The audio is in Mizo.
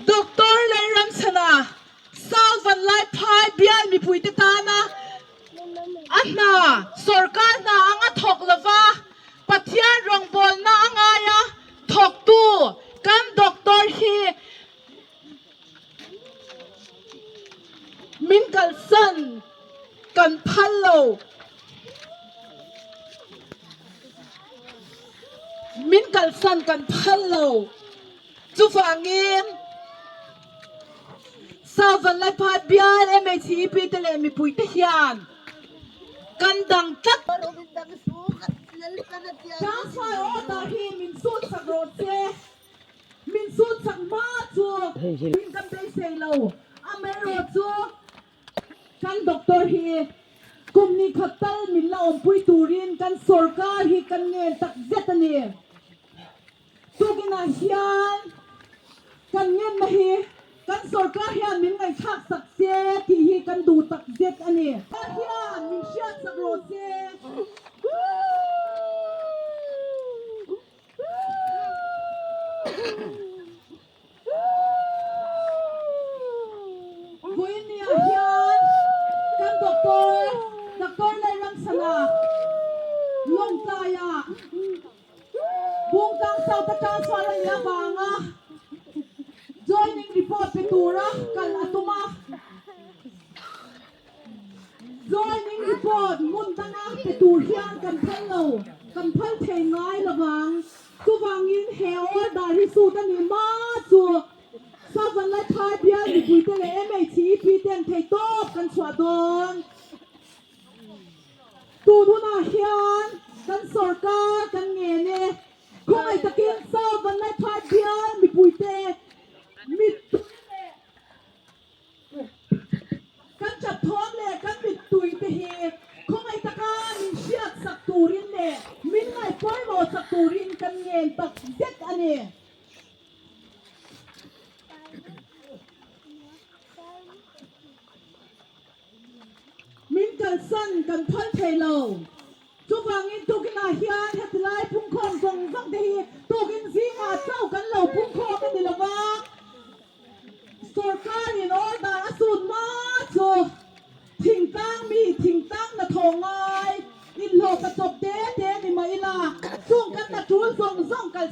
Doctor Lalramchhana, South Vanlaiphai bial mipuite tana a hna, sorkar hna anga thawk lova Pathian rawngbawlna a ngaia thawktu kan doctor hi Min kalsan kan phal lo. Min kalsan kan phal lo. Chuvangin South Vanlaiphai bial MHEP te leh mipui te hian kan dang tlat. Transfer order hi min sut sak rawh se. Min sut chak hma chu min kan beisei lo. Amaherawh chu kan doctor hi kum ni khat tal min la awmpui turin kan sorkar hi kan ngen tak zet a ni. Tukinah hian kan ngenna hi kan sorkar hian min ngaihthlak sak se tih hi kan duh tak zet a ni. Hian min hriat sak rawh se. Vawinia hian kan doctor, Doctor Lalramsana Lawngtlaia Bungtlang South a transfer a nih avanga joining report pe tura kal a tum a. Joining report hmun danga pe tur hian kan phal lo, kan phal thei ngai lovang. Chuvangin he order hi sut a nih hma chu Savanlaiphai bial mipuite leh MHEP ten thei tawp kan chhuah dawn. Tun hunah hian kan sorkar kan ngen e, khawngaih takin Savanlaiphai bial mipuite mittui leh Kan chathawm leh kan mittui te hi khawngaih taka min hriat sak turin leh min ngaih pawimawh sak turin kan ngen tak zet a ni. Min kalsan kan phal thei lo. Chuvangin tukinah hian heti lai pungkhawm zawng zawng te hi tukin zingah chauh kan lo pungkhawm a ni lo va. Sorkarin order a sut hma chu thingtlang mi thingtlang hnathawh ngai inhlawh ka chawp te te ni mah ila chung kan hna tul zawng zawng kal.